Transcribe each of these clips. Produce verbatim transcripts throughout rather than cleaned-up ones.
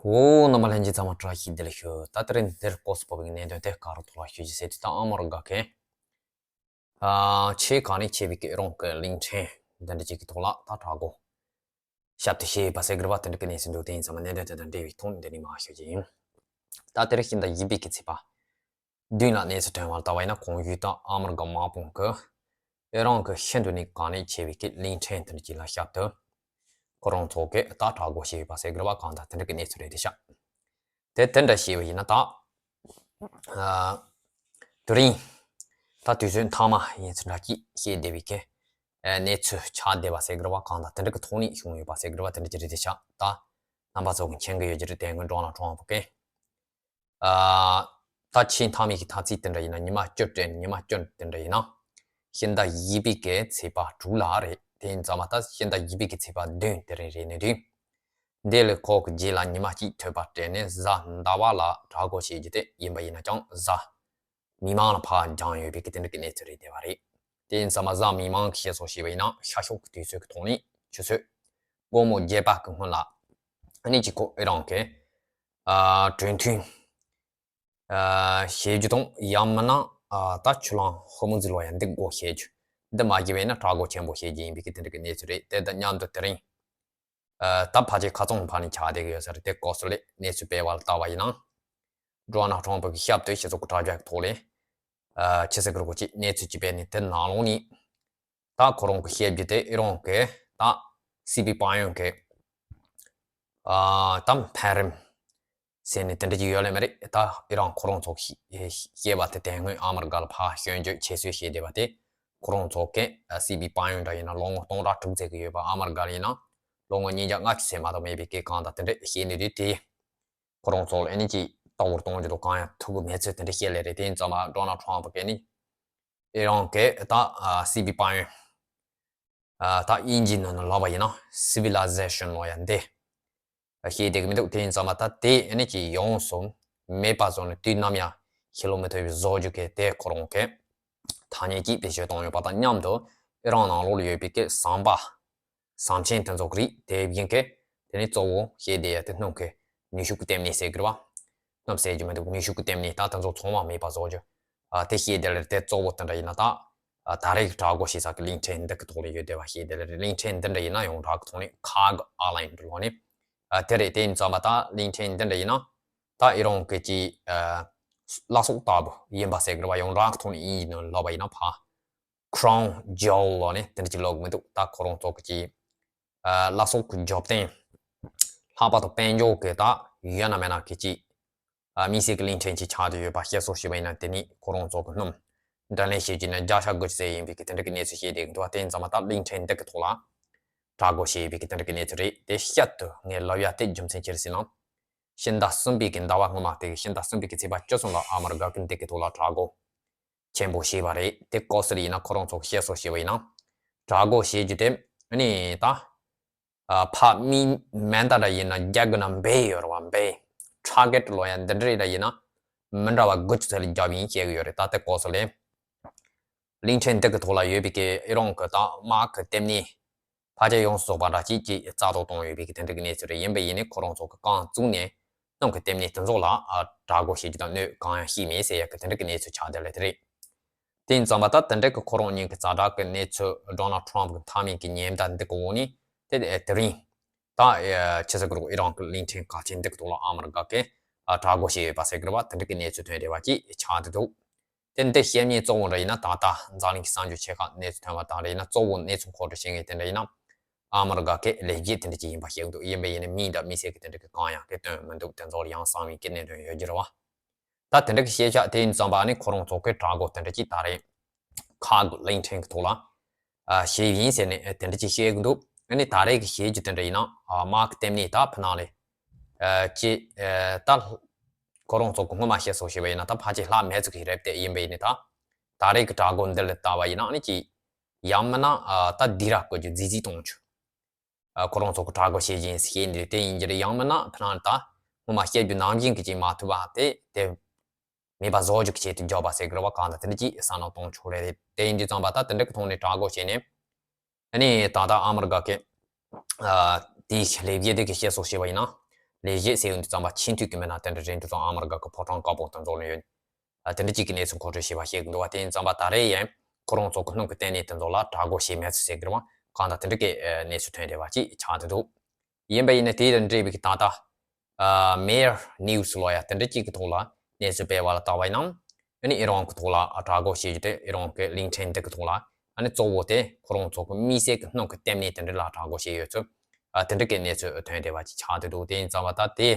གོ་རྣམ་པ་ལྷན་རྒྱས་ཚང་མ་བཀྲ་ཤིས་བདེ་ལེགས་ཞུ། ད་དེ་རིང་འདིར་སྐོར་སུ་བབས་པའི་གནད་དོན་དེ་ག་རུ་ཐོག་ལ་ཞུ་རྒྱུ་ཟེར་དུས། ད་ཨ་མ་རུ་དགའ་མཁན། ཨ་ཆེས་གལ་གནད་ཆེ་བའི་གི་རང་གི་གླིང་ཕྲན་འདི་འདྲ་ཅིག་གི་ཐོག་ལ་ད་དྲག་གོ་ཞབས་ཏུ་བཞེས་པ་ཟེར་དགོས་རེད་པ། དེ་འདྲ་གི་གནས་ཚུལ་འདུག་དེ་ཡིན་ཙང་མ་གནད་དོན་དེ་དང་འབྲེལ་བའི་ཐོག་འདི་ནས་མར་ཞུ་རྒྱུ་ཡིན། ད་དེ་རིང་ཕྱི་ཟླ་བཞི་པའི་གི་ཚེས་པ་བདུན་ལ་གནས་ཚུལ་ཐོན་པ་ལ་ལྟ་བ་ཡིན་ན། གོང་ཞུས་ལྟར་ཨ་མ་རུ་དགའ་དམག་དཔུང་གིས་ཨི་རན་གྱི་ཤིན་ཏུ་ནས་གལ་གནད་ཆེ་བའི་གི་གླིང་ཕྲན་དེ་འདྲ་ཅིག་ལ་ཞབས་ཏུ་ཁོ་རང་ཚོ་གིས་ད་དྲག་གོ་བྱས་ཡོད་པ་ཟེར་དགོས་རེད་པ། གང་ལྟར་དེ་འདྲ་གི་གནས་ཚུལ་རེད་དེ་ཤག་དེ་དེ་འདྲ་བྱས་པ་ཡིན་ན། ད་ཨ་དེ་རིང་ད་དུས་ཚོད་མཐའ་མ་ཡིན་ཚུལ་འདྲ་ཅིག་བཤད་བསྡད་པའི་གི་ཨ་གནས་ཚུལ་ཆགས་བསྡད་པ་ཟེར་དགོས་རེད་པ། གང་ལྟར་དེ་འདྲ་གི་ཐོག་ནས་བྱུང་ཡོད་པ་ཟེར་དགོས་རེད་པ། དེ་འདྲ་ཅིག་རེད་དེ་ཤག་ད་རྣམ་པ་ཚོ་གིས་མཁྱེན་གི་ཡོད་ཀྱི་རེད། དེ་སྔོན་ཌོ་ནལ་ཊམ་ཕུ་གིས། ཨ་ད་ཆེས་མཐའ་མའི་གི་ཐ་ཚིག་དེ་འདྲ་ཡིན་ན། ཉི་མ་བཅུ་སྤྲད་ནས་ཉི་མ་བཅུ་དེ་འདྲ་ཡིན་ན། ཕྱི་ཟླ་བཞི་པའི་གི་ཚེས་པ་དྲུག་ལ་རེད། དེ་ཡིན་ཙང་མ་ད་ཕྱི་ཟླ་བཞི་པའི་གི་ཚེས་པ་བདུན་དེ་རིང་རེད་ནི་དུས། འདི་ལས་ཁོ་གི་རྗེས་ལ་ཉི་མ་གཅིག་ཐོལ་པ་སྤྲད་ནས་གཟའ་ཟླ་བ་ལ་དྲག་གོ་བྱེད་རྒྱུ་དེ་ཡིན་པ་ཡིན་ན་ཅང་། གཟའ་མིག་དམར་ལ་ཕར་འགྱངས་ཡོད་པའི་གི་དེ་འདྲ་གི་གནས་ཚུལ་རེད་བསྡད་པ་རེད། དེ་ཡིན་ཙང་མ་གཟའ་མིག་དམར་གི་བཤད་སྲོལ་བྱས་པ་ཡིན་ན། ཤར་ཕྱོགས་ཀྱི་དུས་ཚོད་ཀྱི་ཐོག་ནས་ཆུ་ཚོད་དགོང་མོ་བརྒྱད་པ་གི་སྔོན་ལ་ཨ་ནི་ཅིག་ཁོ་ཨི་རན་གྱི་ཨ་གྲོས་མཐུན་ཨ་བྱེད་རྒྱུ་དང་། ཡང་མིན་ན་ཨ་ད་ཆུ་ལམ་ཧོར་མུ་ཛི་ལོགས་ཡ་འདི་སྒོ་ཕྱེ་རྒྱུ། འདི་མ་བྱས་པ་ཡིན་ན་དྲག་གོ་ཆེན་པོ་བྱེད་རྒྱུ་ཡིན་པའི་གི་དེ་འདྲ་གི་གནས་ཚུལ་རེད། དེ་དང་མཉམ་དུ་དེ་རིང་ཨ་ད་ཕལ་ཆེར་ཁ་སང་ཕར་ནས་ཆགས་བསྡད་གི་ཡོད་ས་རེད། དེ་སྐོར་སུ་ལས་གནས་ཚུལ་སྤེལ་བ་ལ་ལྟ་བ་ཡིན་ན། ཌོ་ནལ་ཊམ་ཕུ་གི་ཞབས་ཏུ་སྤྱི་ཚོགས་ཀྱི་དྲ་རྒྱ་གི་ཐོག་ལས་ཨ་ཕྱི་སྲིད་ཀྱི་རོགས་ཀྱི་གནས་ཚུལ་ཅིག་སྤེལ་ནས། དེ་ནང་ལོགས་ནས་ད་ཁོ་རང་གི་བཤད་རྒྱུ་དེ་ཨི་རན་གྱི་ད་སི་པི་པ་ཡོན་གྱི་ཨ་ད་འཕེན་རིམ་ཟེར་ནས་དེ་འདྲ་ཅིག་ཡོད་ལེ་མ་རེད། ད་ཨི་རན་ཁོ་རང་ཚོ་གི་བཤད་པ་དེ་དེ་སྔོན་ཨ་མ་རུ་དགའ་ལ་ཕར་སྐྱོན་བརྗོད་ཁྱད་གསོད་བྱས་བསྡད་པ་དེ། ཁོ་རང་ཚོ་གིས་ཨ་སི་པི་པ་ཡོན་འདྲ་ཡིན་ན་ལོ་ངོ་སྟོང་ཕྲག་དྲུག་ཙམ་གི་ཡོད་པ། ཨ་མ་རུ་དགའ་ལ་ཡིན་ན་ལོ་ངོ་ཉིས་བརྒྱ་ལྔ་བཅུ་ཙམ་མ་གཏོགས་མེད་པའི་གི་གང་ལྟར་དེ་འདྲ་བཤད་ནི་རེད་དེ། ཁོ་རང་ཚོ་ལ་ཨ་ནི་ཅིག་ལྟ་བུར་གཏོང་རྒྱུ་དང་གང་ཡང་ཐུབ་གི་མེད་ཚུལ་དེ་འདྲ་བཤད་ལེ་རེད། དེ་ཡིན་ཙང་མ་ཌོ་ནལ་ཊམ་ཕུ་གིས་ནི་ཨི་རན་གྱི་ད་ཨ་སི་པི་པ་ཡོན་ཨ་ད་དབྱིན་ཇིའི་ནང་ནས་ལབ་པ་ཡིན་ན་སི་ཝི་ལའི་ཟེ་ཤན་ལབ་ཡ་འདི་ཨ་བཤད་བསྡད་གི་མི་འདུག་དེ་ཡིན་ཙང་མ་ད་དེ་ཨ་ནི་ཅིག་ཡོངས་སུ་མེད་པ་བཟོ་ནས་དུས་ནམ་ཡང་ཁྱེར་ལོང་མི་ཐུབ་པའི་བཟོ་རྒྱུ་གི་དེ་ཁོ་རང་གིས་ཐ་སྙད་ཅིག་བེད་སྤྱོད་བཏང་ཡོད་པ་དང་མཉམ་དུ། ཨི་རན་ནང་ལོགས་ལ་ཡོད་པའི་གི་ཟམ་པ་ཟམ་ཆེན་དེ་ཚོ་གི་རིགས་དེ་བཞིན་གི། དེ་ནས་གཙོ་བོ་བཤད་བསྡད་ཡ་དེ་སྣུམ་གི་ནུས་ཤུགས་ཀྱི་ལྟེ་གནས་ཟེར་གི་རེད་པ། སྣུམ་ཟེར་རྒྱུ་མི་འདུག་ནུས་ཤུགས་ཀྱི་ལྟེ་གནས་ད་དེ་ཚོ་ཚང་མ་མེད་པ་བཟོ་རྒྱུ། ཨ་དེ་བཤད་བསྡད་ལེ་རེད། དེ་གཙོ་བོ་དེ་འདྲ་ཡིན་ན་ད་ཨ་ད་རེས་ཀྱི་དྲག་གོ་བྱེད་ས་གི་གླིང་ཕྲན་འདི་གི་ཐོག་ལ་ཡོད་བསྡད་པ་བཤད་བསྡད་ལེ་རེད། གླིང་ཕྲན་འདི་འདྲ་ཡིན་ན་ཡོངས་གྲགས་ཀྱི་ཐོག་ནས་ཁ་གི་ཨ་ལ་ཡིན་འགྲོ་ལོ་ནི་ཨ་དེ་རེད། དེ་ཡིན་ཙང་མ་ད་གླིང་ཕྲན་འདི་འདྲ་ཡིན་ན་ད་ཨི་རན་གྱི་ཅིག་ཨ་བླ་སྲོག་ལྟ་བུ་ཡིན་པ་ཟེར་གི་རེད་པ། ཡོངས་གྲགས་ཀྱི་ཐོག་ནས་དབྱིན་ཇིའི་ནང་ལབ་པ་ཡིན་ན་ཕར་Crown Jewel ལབ་ནས་དེ་འདྲ་ཅིག་ལབ་གི་མི་འདུག་ད་ཁོ་རང་ཚོ་གི་ཅིག་ཨ་བླ་སྲོག་གི་རྒྱབ་རྟེན་ལྷག་པར་དུ་དཔལ་འབྱོར་གི་ད་ཡོད་ན་མེད་ན་གི་ཅིག་ཨ་དམིགས་བསལ་གྱི་གླིང་ཕྲན་ཅིག་ཆགས་བསྡད་ཡོད་པ་བཤད་སྲོལ་ཞིག་ཡིན་ན། དེ་ནི་ཁོ་རང་ཚོ་གི་སྣུམ་འདྲེན་ལེན་བྱེད་རྒྱུ་ནི་བརྒྱ་ཆ་དགུ་བཅུ་ཙམ་ཡིན་པའི་གི་དེ་འདྲ་གི་གནས་ཚུལ་བཤད་བསྡད་གི་འདུག་པ། དེ་ཡིན་ཙང་མ་ད་གླིང་ཕྲན་འདི་གི་ཐོག་ལ་དྲག་གོ་བྱས་ཡོད་པའི་གི་དེ་འདྲ་གི་གནས་ཚུལ་རེད། དེ་བཤད་དུ་ངས་ལབ་ཡ་དེ་རྒྱུ་མཚན་ཅི་རེད་ཟེར་ན། ཕྱི་ཟླ་གསུམ་པའི་གི་ཟླ་བ་སྔོན་མ་དེ་གི་ཕྱི་ཟླ་གསུམ་པའི་གི་ཚེས་པ་བཅུ་གསུམ་ལ་ཨ་མ་རུ་དགའ་གི་འདི་གི་ཐོག་ལ་དྲག་གོ་ཆེན་པོ་བྱས་པ་རེད། དེ་སྐོར་ཟེར་ཡིན་ན་ཁོ་རང་ཚོ་གི་བཤད་སྲོལ་བྱས་པ་ཡིན་ན། དྲག་གོ་བྱེད་རྒྱུ་དེ་ཨ་ནི་ད་ཨ་ཕ་མི་མེ་མདའ་འདྲ་ཡིན་ན་རྒྱག་གི་ན་འབེ་ཡོད་རེད་པ། འབེ་ཊར་གེཊ་ལབ་ཡ་འདི་འདྲ་རེད་འདྲ་ཡིན་ན་མི་འདྲ་བ་དགུ་བཅུ་ཙམ་ལ་རྒྱབ་ཡིན་བཤད་གི་ཡོད་རེད། ད་དེ་སྐོར་ཟེར་ལས། གླིང་ཕྲན་འདི་གི་ཐོག་ལ་ཡོད་པའི་གི་ཨི་རན་གི་ད་དམག་གི་ལྟེ་གནས་ཕལ་ཆེར་ཡོངས་སུ་རྫོགས་པ་འདྲ་ཅིག་ཅིག་རྩ་གཏོར་བཏང་ཡོད་པའི་གི་དེ་འདྲ་གི་གནས་ཚུལ་རེད། ཡིན་པ་ཡིན་ནའི་ཁོ་རང་ཚོ་གི་རྐང་བཙུགས་ནས་སྣུམ་གི་ལྟེ་གནས་དེ་ཚོ་ལ་ཨ་དྲག་གོ་བྱེད་རྒྱུ་དང་གནོད་གང་ཡང་ཤེས་མེད་ཟེར་ཡ་གི་དེ་འདྲ་གི་གནས་ཚུལ་ཆགས་བསྡད་ལེ་དེ་རེད། དེ་ཡིན་ཙང་མ་ད་དེ་འདྲ་གི་ཁོ་རང་གཉིས་གི་ཛ་དྲག་གི་གནས་ཚུལ། ཌོ་ནལ་ཊམ་གི་མཐའ་མའི་གི་ཉེན་བརྡ་འདི་གི་འོག་ནས་དེ་དེ་རིང་ད་ཨ་ཕྱི་སྲིད་ཀྱི་རོགས་ཨི་རན་གི་གླིང་ཕྲན་གལ་ཆེན་འདི་གི་ཐོག་ལ་ཨ་མ་རི་ཀ་གིས་ཨ་དྲག་གོ་བྱས་ཡོད་པ་ཟེར་གི་རེད་པ། དེ་འདྲ་གི་གནས་ཚུལ་ཐོན་བསྡད་པ་ཅིག་ཆགས་བསྡད་འདུག་དེ་འདི་བཤད་མཁན་གཙོ་བོ་འདྲ་ཡིན་ན་ད་ལྟ་འཛམ་གླིང་གི་གསར་འགྱུར་ཆེ་ཁག་གནས་ཚུལ་ཐོན་པ་དང་འདྲ་ཡིན་ན་གཙོ་བོ་གནས་ཚུལ་མཁོ་སྤྲོད་བྱེད་མཁན་དེ་འདྲ་ཡིན་ན་ཨ་མ་རི་ཀ་གི་ལས་བྱེད་དེ་འདྲ་ཅིག་ཡིན་པ་བཤད་འདུག་ཡིན་པ་ཡིན་ན་མིང་དང་མི་ཚེ་གི་དེ་འདྲ་གི་གང་ཡང་གི་སྟོན་མི་འདུག་དེ་ཚོ་ལ་ཡང་གསང་བའི་གི་གནད་དོན་ཡོད་ཀྱི་རེད་པ། ད་དེ་འདྲ་གི་བཤད་བྱ་དེ་ཡིན་ཙམ་པ་ནི་ཁོ་རང་ཚོ་གི་དྲག་གོ་དེ་འདྲ་ཅིག་ད་རེས་ཁ་གི་གླིང་ཕྲན་གི་ཐོག་ལ་ཨ་བྱས་ཡིན་ཟེར་ནས་དེ་འདྲ་ཅིག་བཤད་གི་འདུག་ཨ་ནི་ད་རེས་གི་བཤད་རྒྱུ་དེ་འདྲ་ཡིན་ན་ཨ་དམག་གི་ལྟེ་གནས་ད་ཕི་ནང་ལས་ཨ་ཅི་ཨ་ད་ཁོ་རང་ཚོ་གི་སྔོན་མ་བཤད་སྲོལ་བྱས་པ་ཡིན་ན་ད་ཕལ་ཆེར་ལྷག་མེད་ཚུལ་གི་རེད་དེ། ཡིན་པ་ཡིན་ནི་ད་ད་རེས་གི་དྲག་གོ་འདི་ལ་ལྟ་བ་ཡིན་ན་ཨ་ནི་ཅི་ཡང་མིན་ན་ཨ་ད་སྡིགས་ར་བསྐུལ་རྒྱུ་རྫིག་རྫིག་གཏོང་རྒྱུ། ཨ་ཁོ་རང་ཚོ་གི་དྲག་གོ་བྱེད་བཞིན་བྱེད་འདི་དེ་ཡིན་གྱི་རེད། ཡང་མིན་ན་ཕི་ནང་ད་སྔོན་མ་བཤད་རྒྱུ་ནང་བཞིན་གི་ཅིག་མ་ཐུབ་པ་དེ་དེ་མེད་པ་བཟོ་རྒྱུ་གི་ཆེད་དུ་རྒྱག་པ་ཟེར་གི་རེད་པ། གང་ལྟར་དེ་འདྲ་ཅིག་བསམ་བློ་གཏོང་ཆོག་རེད། དེ་ཡིན་དུས་ཙམ་པ་ད་དེ་འདྲ་གི་ཐོག་ནས་དྲག་གོ་བྱས་ནས་ཨ་ནི་ད་ལྟ་ཨ་མི་རི་ཀ་གི་ཨ་དེའི་ལས་བྱེད་དེ་གི་བཤད་སྲོལ་བྱས་པ་ཡིན་ན་ ལས་བྱེད་ཟེར་ཡོང་དུས་ཙམ་པ་ཆེས་མཐོའི་གི་མི་སྣ་དེ་འདྲ་རེད་འདུག་ཙང་ཨ་མི་རི་ཀ་གི་ཕོ་བྲང་དཀར་པོ་དེ་ཚོ་ལ་ཡོད། ཨ་དེ་འདྲ་ཅིག་གི་གནས་ཚུལ་མཁོ་སྤྲོད་བྱས་པ་ཤེས་ཀྱི་འདུག་བ། དེ་ཡིན་ཙམ་པ་ད་རེས་ཡང་ཁོ་རང་ཚོ་གི་སྣུམ་གི་ལྟེ་གནས་དེ་ཚོ་ལ་དྲག་རྒོལ་བྱས་མེད་ཚུལ་ཟེར་གི་རེད་བ། གང་ལྟར་དེ་འདྲ་གི་གནས་ཚུལ་ཐོན་བསྡད་པ་ཅིག་ཆགས་བསྡད་འདུག་ཡིན་པ་ཡིན་ན་དེ་དང་འབྲེལ་བའི་གི་ད་ལྟ་ཨ་Mirror News་ལོ་ཡ་དེ་འདྲ་ཅིག་གི་ཐོག་ལ་གནས་ཚུལ་སྤེལ་བ་ལ་བལྟས་པ་ཡིན་ན། ཨ་ནི་ཨི་རན་གི་ཐོག་ལ་དྲག་རྒོལ་བྱེད་རྒྱུ་དེ་ཨི་རན་གི་གླིང་ཕྲན་འདི་གི་ཐོག་ལ་ཨ་ནི་གཙོ་བོ་དེ་ཁོ་རང་ཚོ་གི་དམིགས་བསལ་གི་སྣུམ་གི་ལྟེ་གནས་དེ་འདྲ་ལ་དྲག་རྒོལ་བྱས་ཡོད་ཚུལ། ཨ་དེ་འདྲ་གི་གནས་ཚུལ་ཐོན་བསྡད་པ་ཅིག་ཆགས་བསྡད་འདུག་དེ་ཡིན་ཙང་བ་ད་དེ་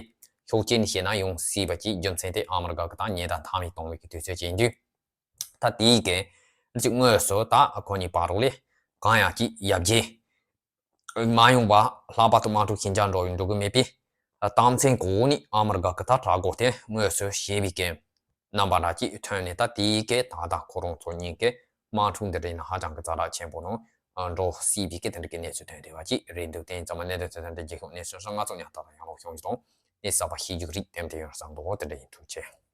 ཤུགས་རྐྱེན་བྱས་ན་ཡོང་སྲིད་པ་ཅིག་རྒྱུ་མཚན་དེ་ཨ་མི་རི་ཀ་གི་ད་ཉེན་བརྡ་མཐའ་མའི་གཏོང་བའི་གི་དུས་ཚོད་ཅིག་ཡིན་དུས། ད་དེའི་གི་ཅིག་དངོས་སུ་ད་ཁོ་གཉིས་བར་རོགས་ལས་གང་ཡང་ཅིག་ཡར་རྒྱས་མ་ཡོང་བ་ལྷག་པར་དུ་དམག་འཁྲུག་ཞི་འཇགས་འགྲོ་ཡི་འགྲོ་གི་མེད་པའི་རྟགས་མཚན་གོ་ནི་ཨ་མི་རི་ཀ་གི་ད་དྲག་རྒོལ་དེ་དངོས་སུ་བྱས་པའི་གི་རྣམ་པ་འདྲ་ཅིག་ཐོན་ནས། ད་དེའི་གི་ད་ལྟ་ཁོ་རང་ཚོ་གཉིས་ཀྱི་དམག་འཁྲུག་འདི་རིགས་ནི་ཧ་ཅང་གི་ཛ་དྲག་ཆེན་པོ་ནང་འགྲོ་སྲིད་པའི་གི་དེ་འདྲ་གི་གནས་ཚུལ་ཐོན་བསྡད་པ་ཅིག་རེད་འདུག་དེ་ཡིན་ཙང་མ་གནད་དོན་ཚན་ཚན་འདི་རྒྱལ་ཁབ་གནས་ཚུལ་ཧྲང་ང་ཚོ་ཉག་ཏག་ཏག་ཡང་ལོག་བྱུང་ཡོད་དང་། གནས་གསར་པ་ཤེས་རྒྱུ་རིགས་ལྡན་དེ་ཡོང་བསམ་འདུག་དེ་འདྲ་ཡིན། ཐུགས་རྗེ་ཆེ།